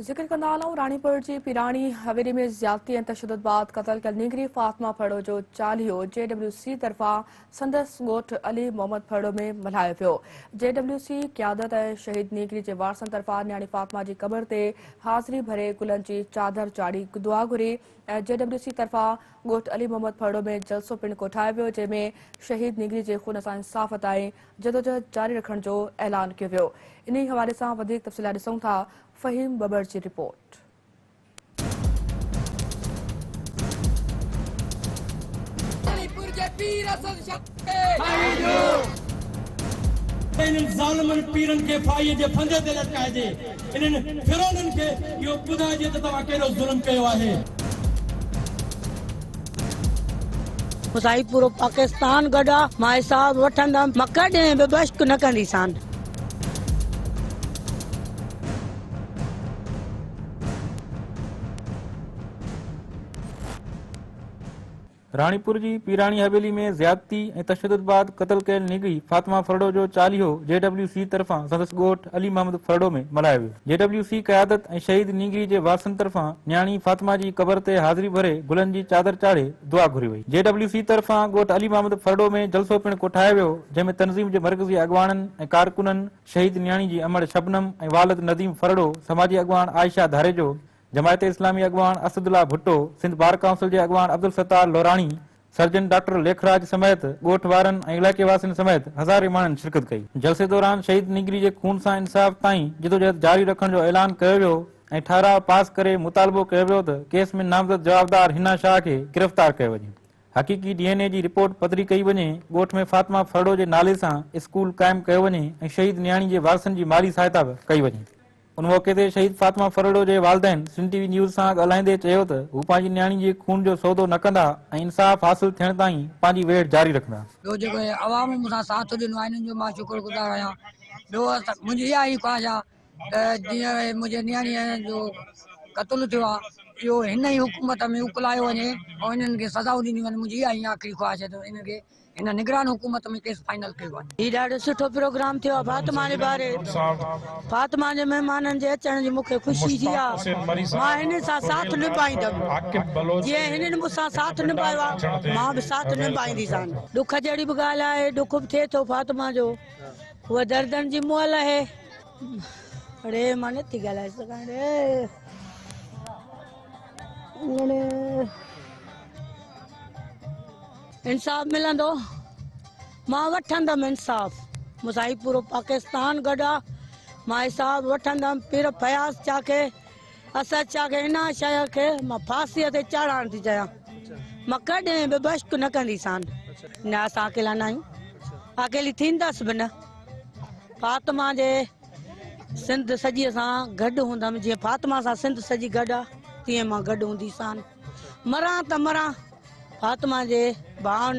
ذڪر ڪندا هلون راڻيپور جي پيراڻي حويلي ۾ زيادتي ۽ تشدد بعد قتل ڪيل نينگري فاطمه ڦرڙو جو چاليهو جي ڊبليو سي طرفان سندس ڳوٺ علي محمد ڦرڙو ۾ ملهايو ويو. جي ڊبليو سي قيادت ۽ شهيد نينگري جي وارثن طرفان نياڻي فاطمه جي قبر تي حاضري ڀري گلن جي چادر چاڙهي دعا گهري ۽ جي ڊبليو سي طرفان ڳوٺ علي محمد ڦرڙو ۾ جلسو پڻ ڪوٺايو ويو جنهن ۾ شهيد نينگري جي خون سان انصاف تائين جدوجهد جاري رکڻ جو اعلان ڪيو ويو. انهي حوالي سان وڌيڪ تفصيل ڏسون ٿا فهيم ٻٻر جي رپورٽ. انهن ظالمن پيرن کي ڦاهيء جي ڦندي تي لٽڪائجي، انهن فرعونن کي اهو ٻڌائجي ته توهان ڪيڏو ظلم ڪيو آهي. مون سان هي پورو پاڪستان گڏ آ، مان حساب وٺندم، مان ڪڏهن به بشڪ نه ڪنديسان. راڻيپور جي پيراڻي حويلي ۾ زيادتي ۽ تشدد بعد قتل ڪيل نينگري فاطمه ڦرڙو جو چاليهو جي ڊبليو سي طرفان سندس ڳوٺ علي محمد ڦرڙو ۾ ملهايو ويو. جي ڊبليو سي قيادت ۽ شهيد نينگري جي وارثن طرفان نياڻي فاطمه جي قبر تي حاضري ڀري گلن جي چادر چاڙهي دعا گهري وئي. جي ڊبليو سي طرفان ڳوٺ علي محمد ڦرڙو ۾ جلسو پڻ ڪوٺايو ويو جنهن ۾ تنظيم جي مرڪزي اڳواڻن ۽ ڪارڪنن شهيد نياڻي جي امڙ شبنم ۽ والد نديم ڦرڙو، سماجي اڳواڻ عائشه ڌاريجو، جماعت اسلامي اڳواڻ اسد الله ڀٽو، سنڌ بار ڪائونسل جي اڳواڻ عبدالستار لوراڻي، سرجن ڊاڪٽر ليکراج سميت ڳوٺ وارن ۽ علائقي واسين سميت هزارين ماڻهن شرڪت ڪئي. جلسي دوران شهيد نينگري جي خون سان انصاف تائين جدوجهد جاري رکڻ جو اعلان ڪيو ويو ۽ ٺهراء پاس ڪري مطالبو ڪيو ويو ته ڪيس ۾ نامزد جوابدار حنا شاهه کي گرفتار ڪيو وڃي، حقيقي ڊي اين اي جي رپورٽ پڌري ڪئي وڃي، ڳوٺ ۾ فاطمه ڦرڙو جي نالي سان اسڪول قائم ڪيو وڃي ۽ شهيد نياڻي جي وارثن جي مالي سهائتا به ڪئي وڃي. ان موقعي تي شهيد فاطمه ڦرڙو جي والدين سنڌ ٽي وي نيوز سان ڳالهائيندي چيو ته هو پنهنجي نياڻي جي خون جو سودو نه ڪندا ۽ انصاف حاصل ٿيڻ تائين پنهنجي ويڙهه جاري رکندا. ٻيو جيڪو هي عوام مون سان ساٿ ڏنو آهي انهن جو مان شڪر گذار آهيان. ٻيو منهنجي اها ئي خواهش آهي ته جيئن هي منهنجي نياڻي جو قتل ٿيو آهي اهو هن ئي حڪومت ۾ اڪلايو وڃي ۽ انهن کي سزائون ڏنيون وڃن منهنجي اها ئي آخري خواهش آهي ته انهن کي هن نگران حڪومت ۾ ڪيس فائنل ڪيو وڃي. هي ڏاڍو سٺو پروگرام ٿيو آ فاطمه جي باري فاطمه جي مهمانن جي اچڻ جي مونکي خوشي ٿي آ مان هنن سان ساٿ نڀائيندم جيئن هنن مون سان ساٿ نڀايو آ مان به ساٿ نڀائينديسان. ڏک جهڙي به ڳالهه آهي ڏک به ٿئي ٿو فاطمه جو هوء دردن جي مئل آهي اڙي مان نٿي ڳالهائي سگهان ڙي. انصاف ملندو مان وٺندم انصاف مون سان هي پورو پاڪستان گڏ آ مان حساب وٺندم پير فياض شاھ کي اسد شاھ کي انا شاھ کي مان ڦاسي تي چاڙهائڻ ٿي چاهيان مان ڪڏهن به بشڪ نه ڪنديسان نه اسان اڪيلا نه آهيون اڪيلي ٿيندس به نه فاطمه جي سنڌ سڄي سان گڏ هوندم جيئن فاطمه سان سنڌ سڄي گڏ آ تيئن مان گڏ هونديسان مران ته مران فاطمه جي ڀائن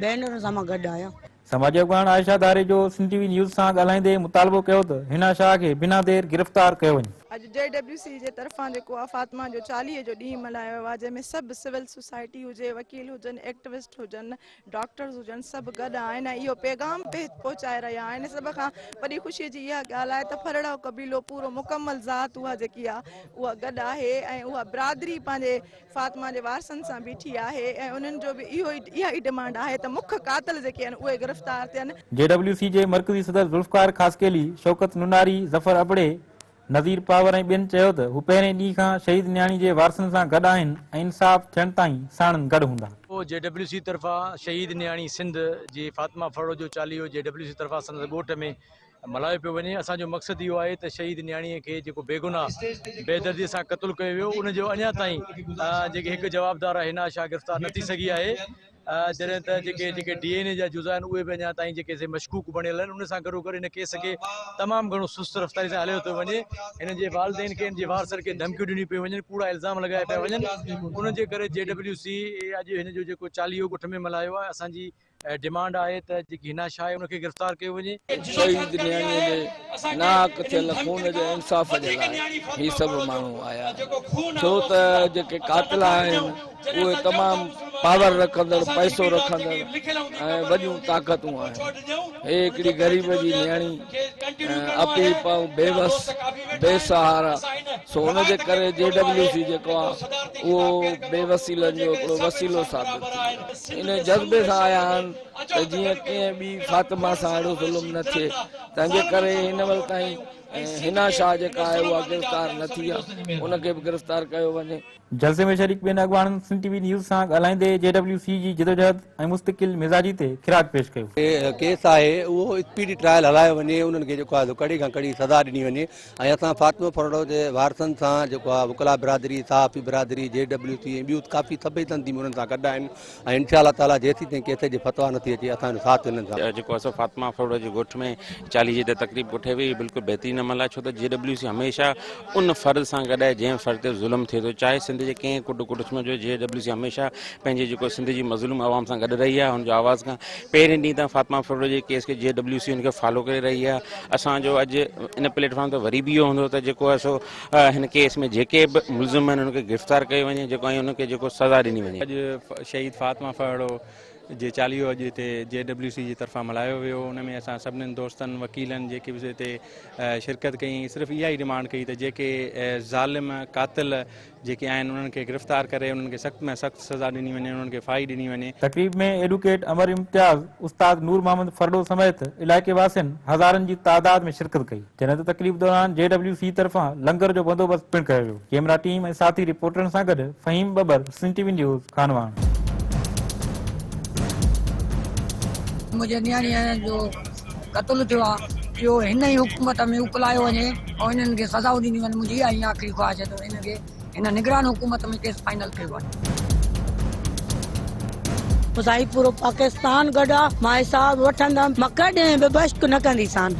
ڀينرن سان مان گڏ آهيان. سماجي اڳواڻ Ayesha Dharejo Sindh T V news سان ڳالهائيندي مطالبو ڪيو ته حنا شاهه کي بنا دير گرفتار ڪيو وڃي. اڄ جي ڊبليو سي جي طرفان جيڪو آ فاطمه جو چاليهي جو ڏينهن ملهايو ويو آ جنهن ۾ سڀ سول سوسائٽي هجي وڪيل هجن ايڪٽوسٽ هجن ڊاڪٽرز هجن سڀ گڏ آهن ۽ اهو پيغام پهچائي رهيا آهن سڀ کان وڏي خوشي جي اها ڳالهه آهي ته ڦرڙو قبيلو پورو مڪمل ذات اها جيڪي آ اها گڏ آهي ۽ اها برادري پنهنجي فاطمه جي وارثن سان بيٺي آهي ۽ انهن جو به اهو ئي اها ئي ڊمانڊ آهي ته مک قاتل جيڪي آهن اهي گرفتار ٿين. جي ڊبليو سي جي مرڪزي صدر ذوالفقار خاصخيلي، شوڪت نوناري، ظفر ابڙي، نذير پاور ۽ ٻين چيو ته هو پهرين ڏينهن کان شهيد نياڻي جي وارثن سان گڏ آهن ۽ انصاف ٿيڻ تائين ساڻن گڏ هوندا. جي ڊبليو سي طرفان شهيد نياڻي سنڌ جي فاطمه ڦرڙو جو چاليهو جي ڊبليو سي طرفان سندس ڳوٺ ۾ ملهايو پيو وڃي اسان جو مقصد اهو آهي ته شهيد نياڻي کي جيڪو بيگناهه بيدردي سان قتل ڪيو ويو ان جو اڃا تائين جيڪي هڪ جوابدار آهي حنا شاهه گرفتار نه ٿي سگهي آهي جڏهن ته جيڪي جيڪي ڊي اين اي جا جزا آهن اهي به اڃا تائين جيڪي سي مشڪوڪ بڻيل آهن ان سان گڏو گڏ هن ڪيس کي تمام گهڻو سست رفتاري سان هليو ٿو وڃي هن جي والدين کي هن جي وارثن کي ڌمڪيون ڏنيون پيون وڃن ڪوڙا الزام لڳايا پيا وڃن ان جي ڪري جي ڊبليو سي اڄ هن جو جيڪو چاليهو ڳوٺ ۾ ملهايو آهي اسان جي. ڊمانڊ آهي ته جيڪي حنا شاهه آهي ان کي گرفتار ڪيو وڃي. شهيد نياڻيء جي ناحق ٿيل خون جي انصاف جي لاء هي سڀ ماڻهو آيا آهن، ڇو ته جيڪي قاتل آهن اهي تمام پاور رکندڙ، پئسو رکندڙ ۽ وڏيون طاقتون آهن. هي هڪڙي غريب جي نياڻي اپي پائون بيوس، بي سهارا، سو ان جي ڪري جي ڊبليو سي جيڪو آهي اهو بي وسيلن جو هڪڙو وسيلو ثابت ٿي ويو. ان جذبي سان آيا آهن ته جيئن ڪنهن ٻي فاطمه سان اهڙو ظلم نه ٿئي، تنهن جي ڪري هن مهل تائين حنا شاهه جيڪا آهي اها گرفتار نه ٿي آهي، ان کي به گرفتار ڪيو وڃي. جلسي ۾ شريڪ ٻين اڳواڻن سنڌ ٽي وي نيوز سان ڳالهائيندي جي ڊبليو سي جي جدوجهد ۽ مستقل مزاجي تي خراج پيش ڪيو. ڪيس آهي اهو اسپيڊي ٽرائل هلايو وڃي انهن کي جيڪو آهي سو ڪڙي کان ڪڙي سزا ڏني وڃي ۽ اسان فاطمه ڦرڙو جي وارثن سان جيڪو آهي وڪلا برادري، صحافي برادري، جي ڊبليو سي ۽ ٻيون ڪافي سڀئي تنظيمون انهن سان گڏ آهن ۽ انشاء الله تعاليٰ جيسين تائين ڪيس جي فتويٰ نٿي اچي اسان جو ساٿ انهن سان. جيڪو آهي سو فاطمه ڦرڙو جي ڳوٺ ۾ چاليهي جي تي تقريب ڪوٺي وئي بلڪل بهترين عمل آهي ڇو ته جي ڊبليو سي هميشه ان فرد سان گڏ آهي جنهن فرد تي ظلم ٿئي ٿو چاهي سنڌ جي ڪنهن ڪنڊ ڪڙڇ ۾ هجي جي ڊبليو سي هميشه پنهنجي جيڪو سنڌ جي مظلوم عوام سان گڏ رهي آهي ان جو آواز کان پهرين ڏينهن تان فاطمه ڦرڙو جي ڪيس کي جي ڊبليو سي ان کي فالو ڪري رهي آهي اسان جو اڄ ان پليٽ فارم تي وري به اهو هوندو ته جيڪو آهي سو هن ڪيس ۾ جيڪي به ملزم آهن انهن کي گرفتار ڪيو وڃي جيڪو ۽ انهن کي جيڪو سزا ڏني وڃي. اڄ شهيد فاطمه ڦرڙو جي چاليهو اڄ هتي جي ڊبليو سي جي طرفان ملهايو ويو ان ۾ اسان سڀنين دوستن وڪيلن جيڪي به هتي شرڪت ڪئي صرف اها ئي ڊمانڊ ڪئي ته جيڪي ظالم قاتل جيڪي آهن انهن کي گرفتار ڪري انهن کي سخت ۾ سخت سزا ڏني وڃي انهن کي ڦاهي ڏني وڃي. تقريب ۾ ايڊوڪيٽ امر امتياز، استاد نور محمد ڦرڙو سميت علائقي واسين هزارن جي تعداد ۾ شرڪت ڪئي، جڏهن ته تقريب دوران جي ڊبليو سي طرفان لنگر جو بندوبست پڻ ڪيو ويو. ڪيمرا ٽيم ۽ ساٿي رپورٽرن سان گڏ Faheem Babbar, Sindh T V news, Khanwahan. منهنجي نياڻيء جو قتل ٿيو آ اهو هن ئي حڪومت ۾ اڪلايو وڃي ۽ انهن کي سزائون ڏنيون وڃن منهنجي اها ئي آخري خواهش آهي ته انهن کي هن نگران حڪومت ۾ ڪيس فائنل ڪيو وڃي. سائين پورو پاڪستان گڏ آ مان حساب وٺندم مان ڪڏهن به بشڪ نه ڪنديسان.